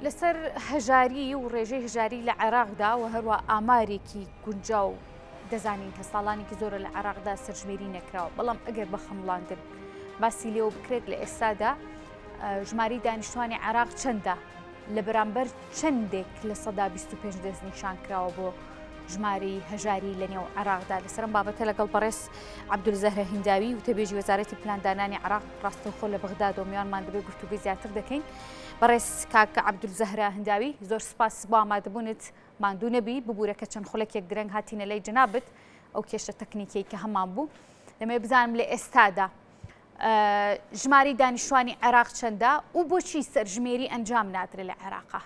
لەسەر هەژاری و ڕێژەی هەژاری لە عێراقدا و هەروە ئامارێکی گونجاو دەزانین کە ساڵانێکی زۆرە لە عێراقدا سەرژمێری نەکراوە بەڵام ئەگەر بە خەمڵاندن باسی لێوە بکرێت لە ئێستادا ژماری دانیشتوانی عێراق چەندە لە بەرامبەر چەندێک 25% دەستنیشان کراوە بۆ ژمارەی هەژاری لە نێو عێراقدا لەسەرم بابەتە لەگەڵ بەڕێز عەبدول زەهرە هینداوی وتەبێژی وەزارەتی پلاندانانی عێراق ڕاستەوخۆ لە بەغدادەوە میوانمان دەبێت گفتوگۆی زیاتر دەکەین بەڕێز کاک عەبدول زەهرە هنداوی زۆر سپاس بۆ ئامادەبوونت ماندوو نەبی ببوورە کە چەند خولەکێک درەنگ هاتینە لای جەنابت ئەو کێشە تەکنیکیەی کە هەمان بوو دەمەوێت بزانم لە ئێستادا ژماری دانیشتوانی عێراق چەندە و بۆچی سەرژمێری ئەنجام نادرێت لە عێراقا؟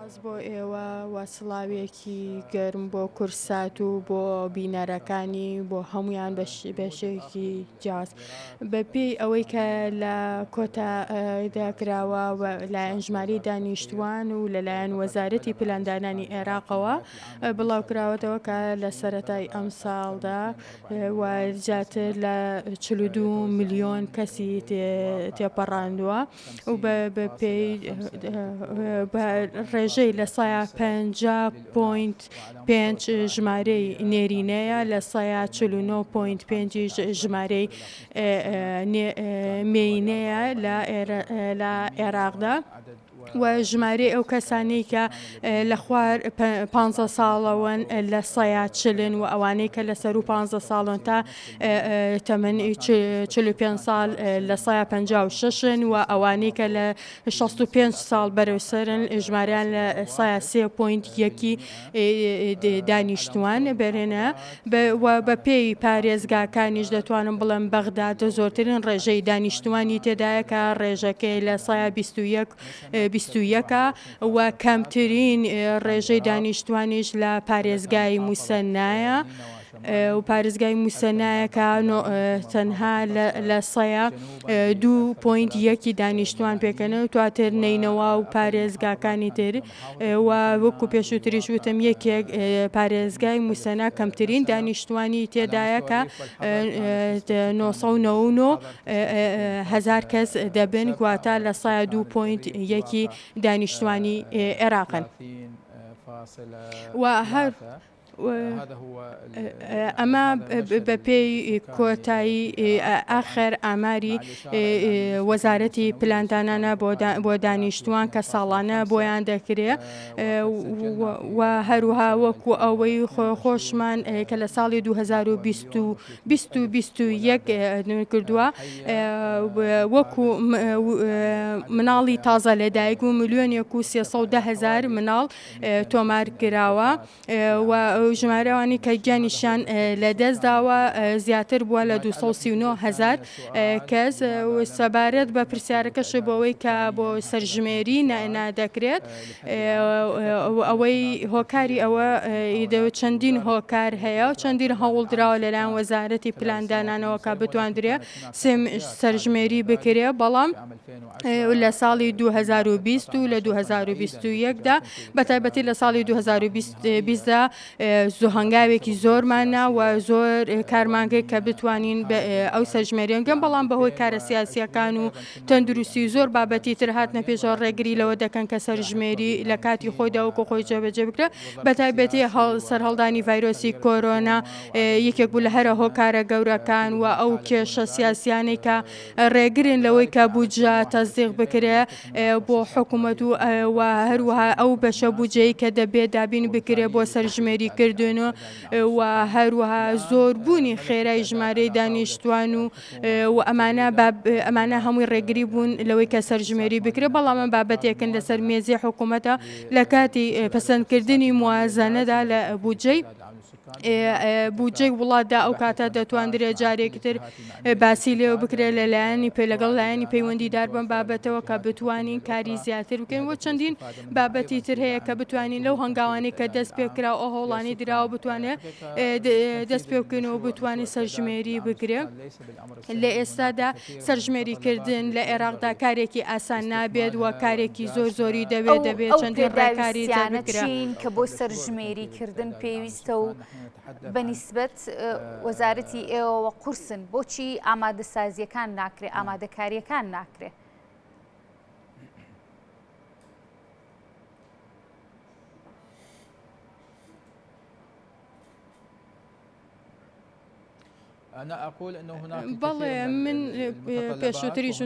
سپاس بۆ ئێوە و سڵاوێکی گەرم بۆ کورسات و بۆ بینەرەکانی بۆ هەمویان بەشێکی جیاواز بە پێی ئەوەی کە لە کۆتا داکراوە و لایەن ژماری دانیشتوان و لەلایەن وەزارەتی پلاندانانی عێراقەوە بڵاوکراوەتەوە کە لە سەرەتای ئەمساڵدا و زیاتر لە 42 ملیۆن کەسی تێپەڕاندووە. و بە پێی بە ڕێژەی لە سەیا 50 point پێنج ژمارەی نێرینەیە لە سەیا 49 point پێنجیش ژمارەی مێینەیە لە عێراقدا. و ژمارەی ئەو کەسانەی کە لە خوار پانزە ساڵەوەن لە سەیا چلن و ئەوانەی کە لە سەروو پانزە ساڵن تا تەمەن 45 ساڵ لە سەیا 56ن و ئەوانەی کە لە 65 ساڵ بەرەو سەرن ژمارەیان لە سەیا سێ point یەکی دانیشتوان بەرێنە و بە پێی پارێزگاکانیش دەتوانم بڵێم بەغداد زۆرترین ڕێژەی دانیشتوانی تێدایە کە ڕێژەکەی لە سەیا 21 21 و کەمترین ڕێژەی دانیشتوانیش لە پارێزگای موسەنایە. و پارێزگای موسەنایە کە تەنها لە سەیا دوو point یەکی دانیشتوان پێکەنە و دواتر نەینەوا و پارێزگاکانی تر و وەکو پێشووتریش وتم یەکێک پارێزگای موسەنا کەمترین دانیشتوانی تێدایە کە 999 هەزار کەس دەبن گواتە لە سایە دوو point یەکی دانیشتوانی عێراقن. و هەر ئەمە بەپێی کۆتایی ئاخر ئاماری وەزارەتی پلاندانانە بۆ دانیشتووان کە ساڵانە بۆیان دەکرێ و هەروها وەکو ئەوەی خۆشمان کە لە ساڵی 2021 کردووە وەکو مناڵی تازە لەدایک و ملیۆنێک و 310 هزار مناڵ تۆمار کراوە. و ژمارەی ئەوانەی کە گیانیشیان لەدەستداوە زیاتر بووە لە 239 هەزار کەس و سەبارەت بە پرسیارەکەش بۆ ئەوەی کە بۆ سەرژمێری نادەکرێت ئەوەی هۆکاری ئەوە چەندین هۆکار هەیە و چەندین هەوڵ دراوە لەلایەن وەزارەتی پلاندانانەوە کە بتواندرێ سەرژمێری بکرێ بەڵام لە ساڵی 2020 و لە 2021 دا بەتایبەتی لە ساڵی 2020 دا زۆ هەنگاوێکی زۆرمان نا و زۆر کارمان کرد کە بتوانین ئەو سەرژمێریەنگەم بەڵام بەهۆی کارە سیاسیەکان و تەندروستی و زۆر بابەتی تر هاتنە پێشەوە ڕێگری لەوە دەکەن کە سەرژمێری لە کاتی خۆیدا وەکو خۆی جێبەجێ بکرێت بەتایبەتی سەرهەڵدانی ڤایرۆسی کۆرۆنا یەکێک بوو لە هەرە هۆکارە گەورەکان و ئەو کێشە سیاسیانەی کە ڕێگرن لەوەی کە بودجە تەسدیق بکرێ بۆ حکوومەت و و هەروەها ئەو بەشە بودجەی کە دەبێت دابین بکرێ بۆ سەرژمێری کردن و و هەروەها زۆربوونی خێرای ژمارەی دانیشتوان و و ئەمانە ئەمانە هەمووی ڕێگری بوون لەوەی کە سەرژمێری بکرێ بەڵام ئەم بابەتێکن لەسەر مێزی حکوومەتە لە کاتی پەسەندکردنی موازەنەدا لە بودجەی بودجەی وڵاتدا ئەو کاتە دەتواندرێت جارێکی تر باسی لێوە بکرێت لە لایەنی پێ لەگەڵ لایەنی پەیوەندیدار بەم بابەتەوە کە بتوانین کاری زیاتر بکەین و چەندین بابەتی تر هەیە کە بتوانین لەو هەنگاوانەی کە دەست پێکرا ئەو هەوڵانی دراوە بتوانێت دەست پێ بکەین و بتوانین سەرژمێری بکرێ لە ئێستادا سەرژمێری کردن لە عێراقدا کارێکی ئاسان نابێت و کارێکی زۆر زۆری دەوێت دەبێت ئەو چەندین ڕێکاری تر پێداویستیانە بکرێ. چین کە بۆ سەرژمێری کردن پێویستە و بە نیسبەت وەزارەتی ئێوەوە قورسن، بۆچی ئامادەسازییەکان ناکرێ، ئامادەکارییەکان ناکرێ؟ بەڵێ من پێشووتریش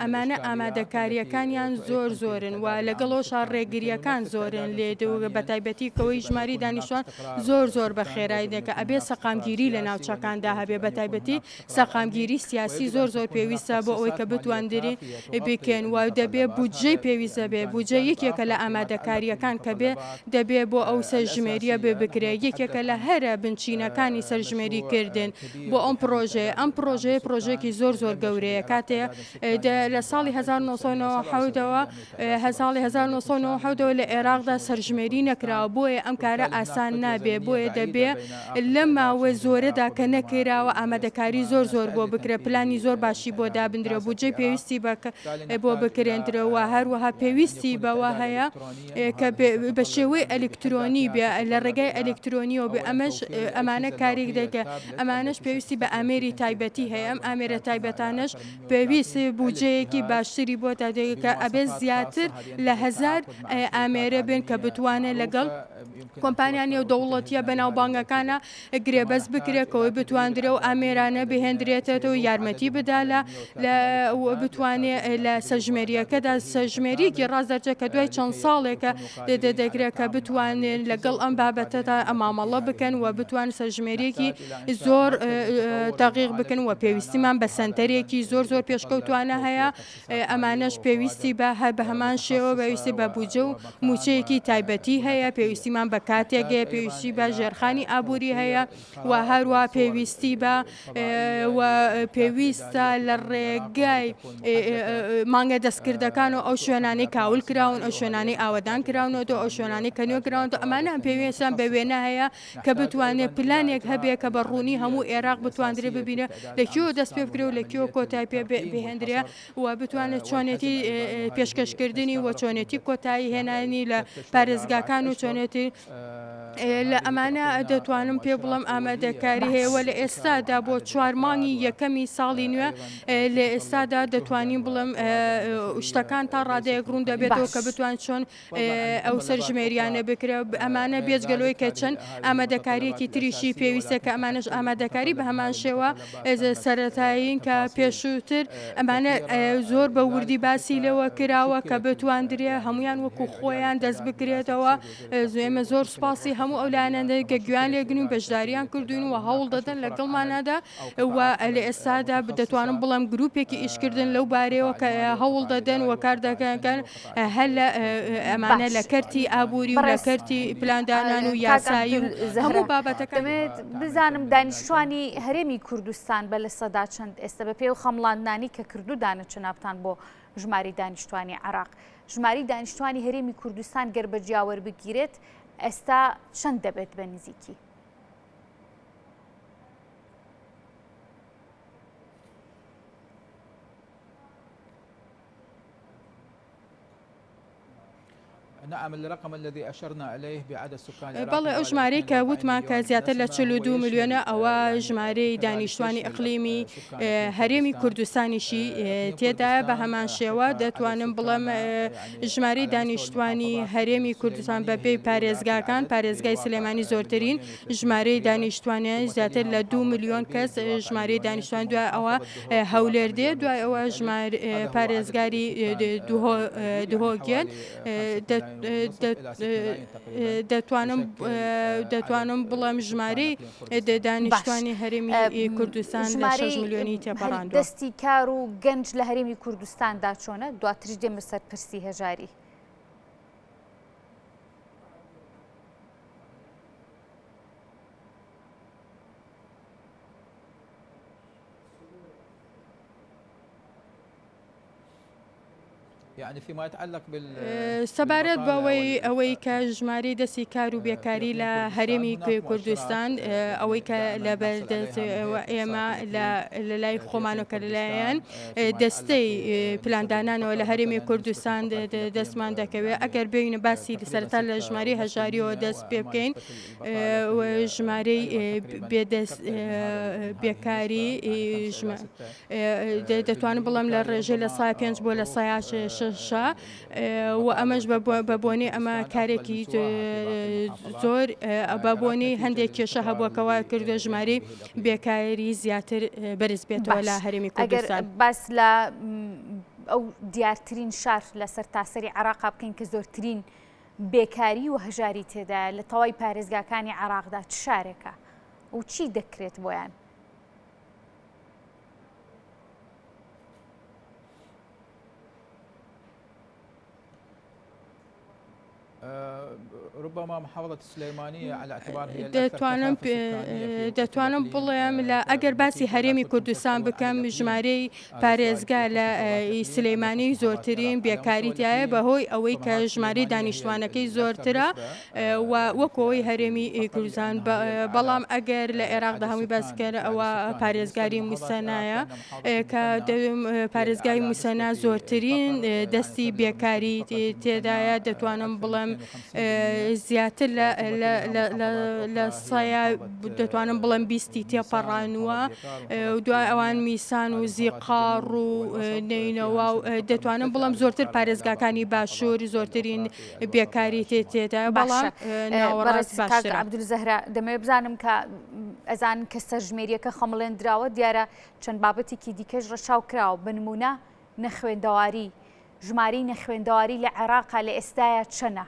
ئەمانە ئامادەکارییەکانیان زۆر زۆرن و لەگەڵەوەشا ڕێگرییەکان زۆرن لێ بە تایبەتی کەوەی ژماری دانیشتوان زۆر زۆر بە خێرای دێکە ئەبێ سەقامگیری لە ناوچەکاندا هەبێ بە تایبەتی سەقامگیری سیاسی زۆر زۆر پێویستە بۆ ئەوەی کە بتواندری بکەن و دەبێ بودجەی پێویست دەبێ بودجە یەکێکە لە ئامادەکارییەکان کە بێ دەبێ بۆ ئەو سەرژمێرییە بکرێ یەکێکە لە هەرە بنچینەکانی سەرژمێری کردن بۆ ئەم پڕۆژەیە ئەم پڕۆژەیە پڕۆژەیەکی زۆر زۆر گەورەیە کاتێ لە ساڵی 1997 ەوە ساڵی 1997 ەوە لە عێراقدا سەرژمێری نەکراوە بۆیە ئەم کارە ئاسان نابێ بۆیە دەبێ لەم ماوە زۆرەدا کە نەکراوە ئامادەکاری زۆر زۆر بۆ بکرێ پلانی زۆر باشی بۆ دابندرێ بودجەی پێویستی بۆ بکرێندرێ و هەروەها پێویستی بەوە هەیە کە بە شێوەی ئەلیکترۆنی بێ لە ڕێگای ئەلیکترۆنیەوە بێ ئەمەش ئەمانە کارێک دەکە ئەمانەش پێویستی بە ئامێری تایبەتی هەیە ئەم ئامێرە تایبەتانەش پێویست بودجەیەکی باشتری بۆ کە ئەبێ زیاتر لە هەزار ئامێرە بێن کە بتوانێت لەگەڵ کۆمپانیا نێودەوڵەتیە بەناوبانگەکانە گرێبەست بکرێت کەەوەی بتواندرێ و ئامێرانە بهێندرێتێتەوە یارمەتی بدا لە لە بتوانێ لە سەرژمێریەکەدا سەرژمێریەکی ڕاست دەرچێت کە دوای چەند ساڵێکە دەکرێت کە بتوانێت لەگەڵ ئەم بابەتەدا مامەڵە بکەن و بتوان سەرژمێریەکی زۆر دەقیق بکەن و پێویستیمان بە سەنتەرێکی زۆر زۆر پێشکەوتوانە هەیە ئەمانەش پێویستی بە هەر بە هەمان شێوە پێویستی بە بودجە و مووچەیەکی تایبەتی هەیە، پێویستیمان بە کاتێک هەیە، پێویستی بە ژێرخانی ئابووری هەیە و هەروە پێویستی بە و پێویستە لە ڕێگای مانگە دەستکردەکان و ئەو شوێنانەی کاول کراون، ئەو شوێنانەی ئاوەدان کراونەوە، ئەو شوێنانەی کە نوێ کراونەوە، ئەمانە پێویستیان بە وێنە هەیە کە بتوانێت پلانێک هەبێ کە بە ڕوونی هەموو ئێراق بتواندرێ ببینێ لە کوێوە دەست پێ بکرێ و لە کوێوە کۆتای پێ بهێندرێ و بتوانێت چۆنێتی پێشکەشکردنی و چۆنێتی کۆتایی هێنانی لە پارێزگاکان و چۆنێتی لە ئەمانە دەتوانم پێ بڵم ئامادەکاری هەیە و لە ئێستادا بۆ چوار مانگی یەکەمی ساڵی نوێ لە ئێستادا دەتوانین بڵم شتەکان تا ڕادەیەک ڕوون دەبێتەوە کە بتوان چۆن ئەو سەرژمێریانە بکرێ ئەمانە بێجگە لەوەی کە چەند ئامادەکاریەکی تریشی پێویستە کە ئەمانەش ئامادەکاری بە هەمان شێوە سەرەتایین کە پێشووتر ئەمانە زۆر بە وردی باسی لێوە کراوە کە بتواندرێ هەمویان وەکو خۆیان دەست بکرێتەوە ئێمە زۆر سوپاسی هەموو ئەو لایەنانە کە گوێیان لێگرن و بەشداریان کردوین و هەوڵ دەدەن لەگەڵماندا و لە ئێستادا دەتوانم بڵێم گروپێکی ئیشکردن لەو بارەیەوە کە هەوڵ دەدەن و کار دەکەن هەر لە ئەمانە لە کەرتی ئابووری و لە کەرتی پلاندانان و یاسایی و هەموو بابەتەکان. دەمەوێت بزانم دانیشتوانی هەرێمی کوردستان بە لە سەدا چەند ئێستا بە پێی ئەو خەمڵاندنانەی کە کردوودانە جەنابتان بۆ ژمارەی دانیشتوانی عێراق ژمارەی دانیشتوانی هەرێمی کوردستان گەر بە جیا وەربگیرێت ئێستا چەند دەبێت بە نزیکی؟ بەڵێ ئەو ژمارەی کە وتمان کە زیاتر لە 42 ملیۆنە ئەوە ژمارەی دانیشتوانی ئەقلیمی هەرێمی کوردستانیشی تێدایە بە هەمان شێوە دەتوانم بڵێم ژمارەی دانیشتوانی هەرێمی کوردستان بە پێی پارێزگاکان پارێزگای سلێمانی زۆرترین ژمارەی دانیشتوانیان زیاتر لە دو ملیۆن کەس ژمارەی دانیشتوان دوای ئەوە هەولێر دێ دوای ئەوە ژمار پارێزگاری دهۆک دەتوانم دەتوانم بڵێم ژمارەی دانیشتوانی هەرێمی کوردستان لە 6 ملیۆنی تێپەڕاندووە. دەستی کار و گەنج لە هەرێمی کوردستاندا چۆنە؟ دواتریش دێمە سەر پرسی هەژاری. سەبارەت بەوەی ئەوەی کە ژمارەی دەستی کار و بێکاری لە هەرێمی کوردستان ئەوەی کە لە بەردەست ئێمە لە لای خۆمانەوە کە لەلایەن دەستەی پلاندانانەوە لە هەرێمی کوردستان دەستمان دەکەوێت ئەگەر بێینە باسی سەرەتا لە ژمارەی هەژاریەوە دەست پێ بکەین ژمارەی بێدەست بێکاری دەتوانم بڵێم لە ڕێژەی لە سای پێنج بۆ لە سای شەشە و ئەمەش بە بۆنەی ئەمە کارێکی زۆر بە بۆنەی هەندێک کێشە هەبووە کەوا کردو ژمارەی بێکاری زیاتر بەرز بێتەوە لە هەرێمی کوردستان. باس لە ئەو دیارترین شار لە سەرتاسەری عێراقا بکەین کە زۆرترین بێکاری و هەژاری تێدایە لە تەوای پارێزگاکانی عێراقدا چ شارێکە و چی دەکرێت بۆیان؟ دەتوانم دەتوانم بڵێم لە ئەگەر باسی هەرێمی کوردستان بکەم ژمارەی پارێزگا لە سلەیمانی زۆرترین بێکاری تایە بەهۆی ئەوەی کە ژمارەی دانیشتوانەکەی زۆرترە و وەکو ئەوەی هەرێمی کوردستان بەڵام ئەگەر لە عێراقدا هەمووی باس بکەن ئەوە پارێزگاری موسەنایە کە پارێزگای موسەنا زۆرترین دەستی بێکاری تێدایە دەتوانم بڵێم زیاتر لە سایە دەتوانم بڵێم بیستی تێپەڕانووە دوای ئەوان میسان و زیقاڕ و نەینەوا و دەتوانم بڵێم زۆرتر پارێزگاکانی باشوور زۆرترین بێکاری تێدایە بەڵام ناوەڕاست باشترە. عەبدولزەهرا دەمەوێت بزانم کە ئەزانن کە سەرژمێرییەکە خەمڵێندراوە دیارە چەند بابەتێکی دیکەش ڕەچاو کراوە بە نموونە نەخوێندەواری ژمارەی نەخوێندەواری لە عێراقا لە ئێستایا چەنە؟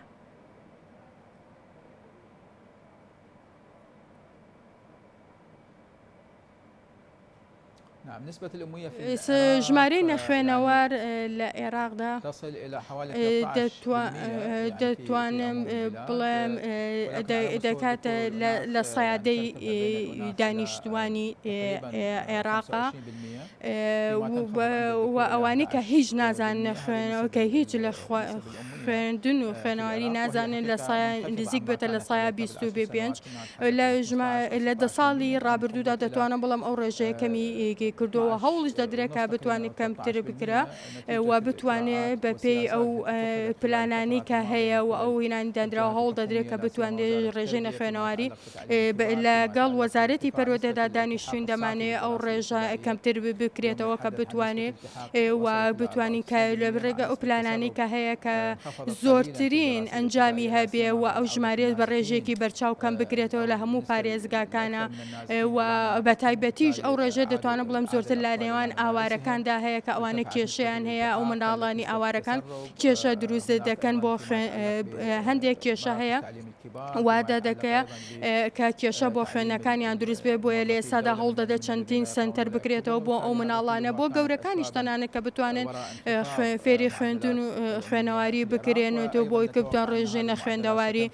ژمارەی نەخوێنەوار لە عێراقدا دەتوانم بڵێم دەکاتە لە سەیادەی دانیشتوانی عێراقا و ئەوانەی کە هیچ نازانن خوێنەوە کە هیچ لە خوێندن و خوێنەواری نازانن لە سایە نزیک بێتە لە سایە 25 لە ژما لە دە ساڵی ڕابردوودا دەتوانم بڵێم ئەو ڕێژەیە کەمی کردەوە هەوڵش دەدرێت کە بتوانێت کەمتر بکرا و بتوانێت بەپێی ئەو پلانانی کە هەیە و ئەو هینانی دانراوە هەوڵ دەدرێت کە بتوانێت ڕێژەی نەخوێنەواری لەگەڵ وەزارەتی پەروەردەدا دانیشتوین دەمانەوێت ئەو ڕێژە کەمتر بکرێتەوە کە بتوانێت و بتوانین کە لە ڕێگە ئەو پلانانەی کە هەیە کە زۆرترین ئەنجامی هەبێ و ئەو ژمارەیە بە ڕێژێکی بەرچاو کەم بکرێتەوە لە هەموو پارێزگاکانە و بە تایبەتیش ئەو ڕێژە دەتوانم بڵێم زۆرتر لە نێوان ئاوارەکاندا هەیە کە ئەوانە کێشەیان هەیە ئەو منداڵانی ئاوارەکان کێشە دروست دەکەن بۆ هەندێک کێشە هەیە. وا دەکەیە کە کێشە بۆ خوێندنەکانیان دروست بێ بۆیە لە ئێستادا هەوڵ دەدە چەندین سەنتەر بکرێتەوە بۆ ئەو مناڵانە بۆ گەورەکانیش تەنانەت کە بتوانن فێری خوێندن و خوێنەواری بکرێن و تۆ بۆی کە بتوان ڕێژەی نەخوێندەواری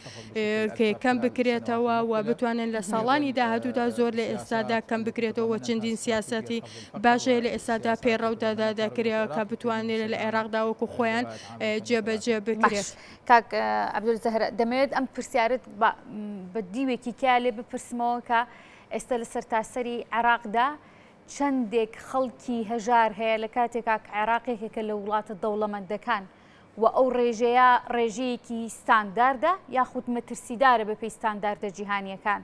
کەم بکرێتەوە و بتوانن لە ساڵانی داهاتوودا زۆر لە ئێستادا کەم بکرێتەوە و چەندین سیاسەتی باش هەیە لە ئێستادا پەیڕەو دەکرێت کە بتوانرێت لە عێراقدا وەکو خۆیان جێبەجێ بکرێت. کاک عەبدولزەهرە دەمەوێت ئەم پرسیارت بە دیوێکی کیا لێ بپرسمەوە کە ئێستا لە سەرتاسەری عێراقدا چەندێک خەڵکی هەژار هەیە لە کاتێکا کە عێراق یەکێکە لە وڵاتە دەوڵەمەندەکان و ئەو ڕێژەیە ڕێژەیەکی ستانداردە یاخود مەترسیدارە بەپێی ستانداردە جیهانیەکان؟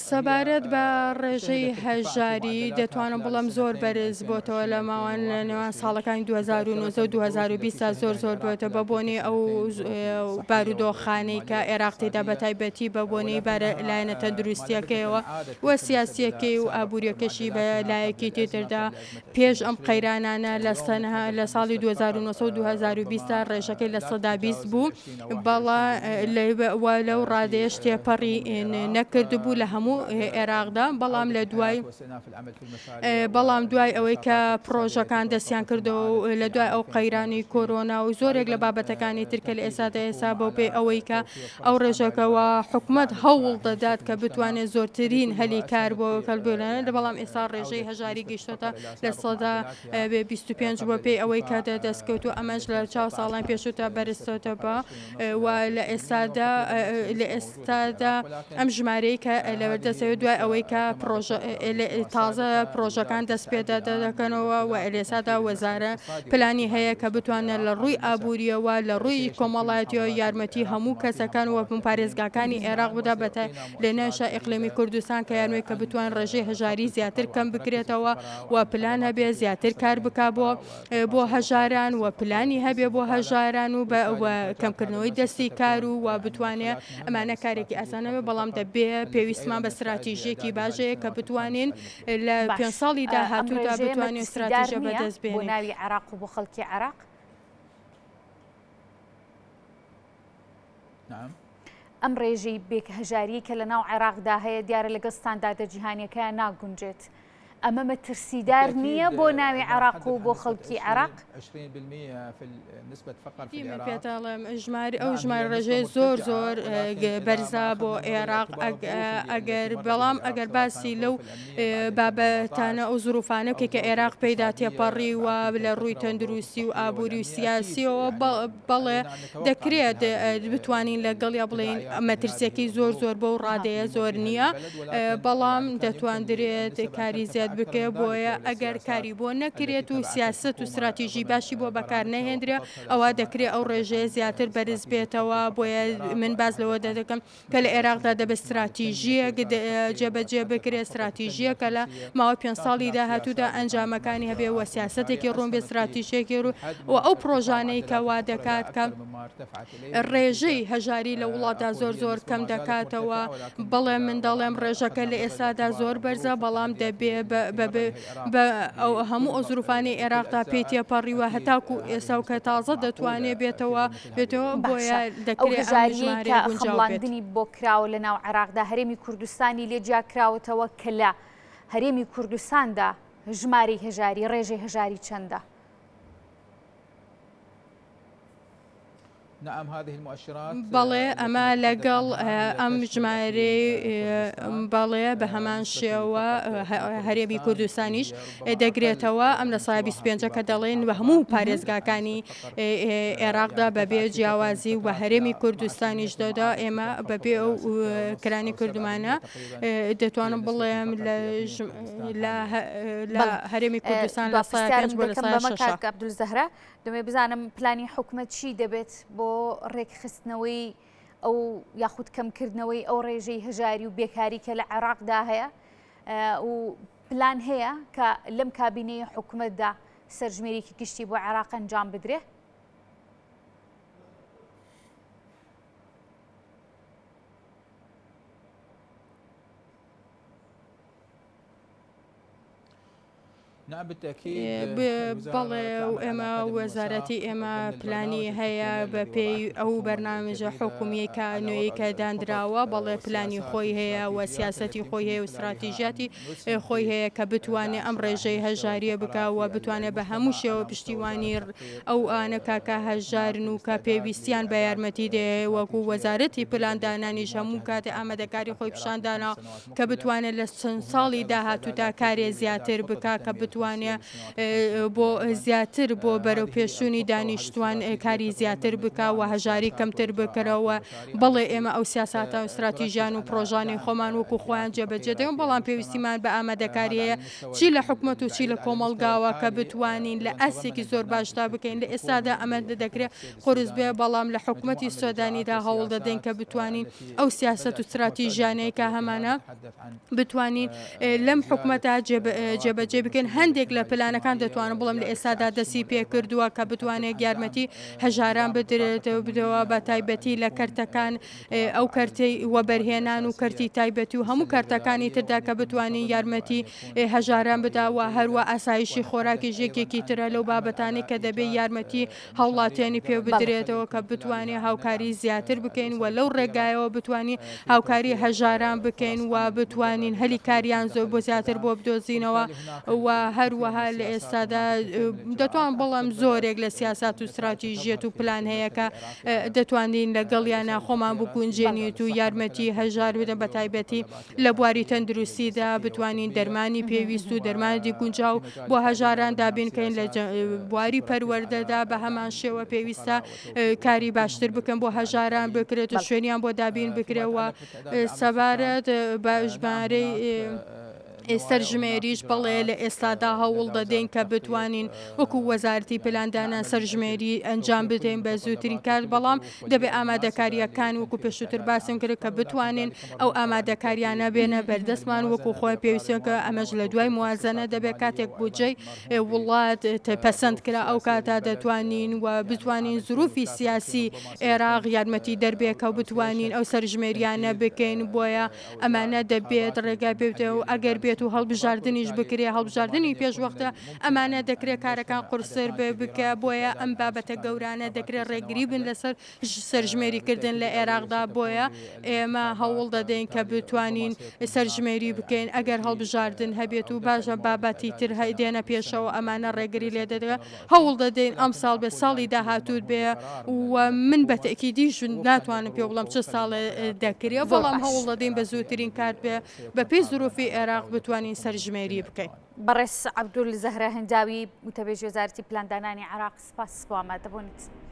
سەبارەت بە ڕێژەی هەژاری دەتوانم بڵێم زۆر بەرز بۆتەوە لە ماوان لە نێوان ساڵەکانی 2019 و 2020 تا زۆر زۆر بۆتە بە بۆنەی ئەو بارودۆخانەی کە عێراق تێدا بە تایبەتی بە بۆنەی بارە لایەنە تەندروستیەکەیەوە و سیاسیەکەی و ئابووریەکەشی بە لایەکی تێتردا پێش ئەم قەیرانانە لە سەنها لە ساڵی 2009 و 2020 تا ڕێژەکەی 20% بوو بەڵا و لەو ڕادەیەش تێپەڕ. تێپەڕی نەکردبوو لە هەموو عێراقدا، بەڵام لە دوای بەڵام دوای ئەوەی کە پڕۆژەکان دەستیان کردەوە و لە دوای ئەو قەیرانی کۆرۆنا و زۆرێک لە بابەتەکانی تر کە لە ئێستادا ئێستا بەو پێی ئەوەی کە ئەو ڕێژەکەوە حکومەت هەوڵ دەدات کە بتوانێت زۆرترین هەلی کار بۆ کەلبێنێت بەڵام ئێستا ڕێژەی هەژاری گەیشتۆتە 25% بۆ پێی ئەوەی کە دەستکەوت و ئەمەش لە چاو ساڵان پێشووتە بەرزتۆتەوە و لە ئێستادا لە ئێستادا ئەم ژمارەی کە لەبەردەستەوە دوای ئەوەی کە پرۆژە تازە پرۆژەکان دەست پێدا دەکەنەوە و لێسادا وەزارە پلانی هەیە کە بتوانێت لە ڕووی ئابووریەوە لە ڕووی کۆمەڵایەتیەوە یارمەتی هەموو کەسەکان و پارێزگاکانی عێراق بدا بەتە لە نێشە ئیقلیمی کوردستان کە یارمەی کە بتوان ڕێژەی هەژاری زیاتر کەم بکرێتەوە و پلان هەبێ زیاتر کار بک بۆ بۆ هەژاران و پلانی هەبێ بۆ هەژاران و بە کەمکردنەوەی دەستی کار و وا بتوانێ ئەمانە کارێکی ئاسانەوە بەڵام دەبێ پێویستمان بە ستراتیژیەکی باشەیە کە بتوانین لە پێ ساڵی داهاتوودا بتوانین ستراتیژە بەدەست بێنین. بۆ ناوی عێراق و بۆ خەڵکی عێراق. ئەم ڕێژەی بێک هەژاریی کە لە ناو عێراقدا هەیە دیارە لەگەڵ ستانداردە جیهانیەکەیان ناگونجێت. ئەمە مەترسیدار نییە بۆ ناوی عێراق و بۆ خەڵکی عێراق؟ من پێتەڵێم ژماری ئەو ژمارە ڕێژەیە زۆر زۆر بەرزە بۆ عێراق ئەگەر بەڵام ئەگەر باسی لەو بابەتانە ئەو زروفانە بکەی کە عێراق پێیدا تێپەڕیوە لە ڕووی تەندروستی و ئابووری و سیاسیەوە بەڵێ دەکرێت بتوانین لەگەڵیا بڵێین مەترسیەکەی زۆر زۆر بەو ڕادەیە زۆر نییە بەڵام دەتواندرێت کاری زیاد بکرێت بۆیە ئەگەر کاری بۆ نەکرێت و سیاست و استراتیژی باشی بۆ بەکار نەهێندرێ ئەوە دەکرێت ئەو ڕێژەیە زیاتر بەرز بێتەوە بۆیە من باز لەوە دەدەکەم کە لە عێراقدا دەبێت ستراتیژییەک جێبەجێ بکرێت، ستراتیژییەک کە لە ماوەی پێنج ساڵی داهاتوودا ئەنجامەکانی هەبێت و سیاسەتێکی ڕوون بێت، ستراتیژییەکی ڕوون و ئەو پڕۆژانەی کە وا دەکات کە ڕێژەی هەژاری لە وڵاتدا زۆر زۆر کەم دەکاتەوە. بەڵێ من دەڵێم ڕێژەکە لە ئێستادا زۆر بەرزە، بەڵام دەبێ بە هەموو ئەو زروفانەی عێراقدا پێی تێپەڕیوە هەتاکوو ئێستا و کە تازە دەتوانێ بێتەوە بێتەوە بۆیە دەکرێت ئەو هەژاریەی کە خەمڵاندنی بۆ کراوە لە ناو عێراقدا هەرێمی کوردستانی لێ جیا کراوەتەوە کە لە هەرێمی کوردستاندا ژمارەی هەژاری ڕێژەی هەژاری چەندە؟ بەڵێ ئەمە لەگەڵ ئەم ژمارەی بەڵێ بە هەمان شێوە هەرێمی کوردستانیش دەگرێتەوە ئەم لە سای 25 کە دەڵێن بە هەموو پارێزگاکانی عێراقدا بەبێ جیاوازی و بە هەرێمی کوردستانیش دەدا ئێمە بەبێ ئەو کرانی کردمانە دەتوانم بڵێم لە هەرێمی کوردستان لە سای بۆ لە سای عەبدولزەهرا دەمێ بزانم پلانی حکومەت چی دەبێت بۆ ڕێکخستنەوەی ئەو یاخود کەمکردنەوەی ئەو ڕێژەی هەژاری و بێکاری کە لە عێراقدا هەیە و پلان هەیە کە لەم کابینەی حکومەتدا سەرژمێریی گشتی بۆ عێراق ئەنجام بدرێ؟ بەڵێ و ئێمە وەزارەتی ئێمە پلانی هەیە بە پێی ئەو بەرنامەژە حکومیەی کە نوێی کە دانراوە بەڵێ پلانی خۆی هەیە و سیاسەتی خۆی هەیە و استراتیژیاتی خۆی هەیە کە بتوانێ ئەم ڕێژەی هەژاریە بکا و بتوانێ بە هەموو شێوە پشتیوانی ئەو ئانە کا کە هەژارن و کە پێویستیان بە یارمەتی دەیە وەکو وەزارەتی پلاندانانیش هەموو کاتێ ئامادەکاری خۆی پیشان دانا کە بتوانێت لە چەند ساڵی داهاتوودا کارێ زیاتر بکا کە بتوانێ بۆ زیاتر بۆ بەرەوپێشچوونی دانیشتوان کاری زیاتر بکا و هەژاری کەمتر بکەرەوە بەڵێ ئێمە ئەو سیاساتە و ستراتیژیان و پڕۆژانەی خۆمان وەکو خۆیان جێبەجێ دەکەن، بەڵام پێویستیمان بە ئامادەکاری هەیە چی لە حکومەت و چی لە کۆمەڵگاوە کە بتوانین لە ئاستێکی زۆر باشدا بکەین، لە ئێستادا ئەمە دەکرێت قورس بێ، بەڵام لە حکومەتی سۆدانیدا هەوڵ دەدەین کە بتوانین ئەو سیاسەت و ستراتیژیانەی کە هەمانە بتوانین لەم حکومەتە جێبەجێ بکەین. هەندێک لە پلانەکان دەتوانم بڵێم لە ئێستادا دەستی پێکردووە کە بتوانێت یارمەتی هەژاران بدرێتەوە بدەوە بە تایبەتی لە کەرتەکان ئەو کەرتەی وەبەرهێنان و کەرتی تایبەتی و هەموو کەرتەکانی تردا کە بتوانین یارمەتی هەژاران بدا و هەروە ئاسایشی خۆراکیش یەکێکی ترە لەو بابەتانەی کە دەبێت یارمەتی هاوڵاتیانی پێ بدرێتەوە کە بتوانین هاوکاری زیاتر بکەین و لەو ڕێگایەوە بتوانین هاوکاری هەژاران بکەین و بتوانین هەلی کاریان زۆر بۆ زیاتر بۆ بدۆزینەوە و هەروەها لە ئێستادا دەتوان بڵێم زۆرێک لە سیاسات و استراتیژیەت و پلان هەیە کە دەتوانین لەگەڵیانە خۆمان بگونجێنیت و یارمەتی هەژار بدەن بە تایبەتی لە بواری تەندروستیدا بتوانین دەرمانی پێویست و دەرمانی گونجاو بۆ هەژاران دابین کەین لە بواری پەروەردەدا بە هەمان شێوە پێویستە کاری باشتر بکەن بۆ هەژاران بکرێت و شوێنیان بۆ دابین بکرێەوە سەبارەت بە ژمارەی سەرژمێریش بەڵێ لە ئێستادا هەوڵ دەدەین کە بتوانین وەکو وەزارەتی پلاندانان سەرژمێری ئەنجام بدەین بە زووترین کات، بەڵام دەبێ ئامادەکارییەکان وەکو پێشووتر باسم کرد کە بتوانین ئەو ئامادەکاریانە بێنە بەردەستمان وەکو خۆی پێویستە کە ئەمەش لە دوای موازەنە دەبێت کاتێک بودجەی وڵات پەسەند کرا ئەو کاتە دەتوانین و بتوانین زروفی سیاسی عێراق یارمەتی دەربێ کە بتوانین ئەو سەرژمێریانە بکەین بۆیە ئەمانە دەبێت ڕێگای پێ بدرێت و ئەگەر بێت و هەڵبژاردنیش بکرێ هەڵبژاردنی پێشوەختە ئەمانە دەکرێت کارەکان قورستر بکە بۆیە ئەم بابەتە گەورانە دەکرێت ڕێگری بن لەسەر سەرژمێری کردن لە عێراقدا بۆیە ئێمە هەوڵ دەدەین کە بتوانین سەرژمێری بکەین ئەگەر هەڵبژاردن هەبێت و باشە بابەتی تر دێنە پێشەوە ئەمانە ڕێگری لێ دەدرێت هەوڵ دەدەین ئەمساڵ بێ ساڵی داهاتوو بێ و من بە تەئکیدیش ناتوانم پێ بڵێم چ ساڵێ دەکرێ بەڵام هەوڵ دەدەین بە زووترین کات بێ بە پێی زروفی عێراق بتوانین سەرژمێری بکەین. بەڕێز عەبدول زەهرە هنداوی، وتەبێژی وەزارەتی پلاندانانی عێراق، سپاس بۆ ئامادەبوونت.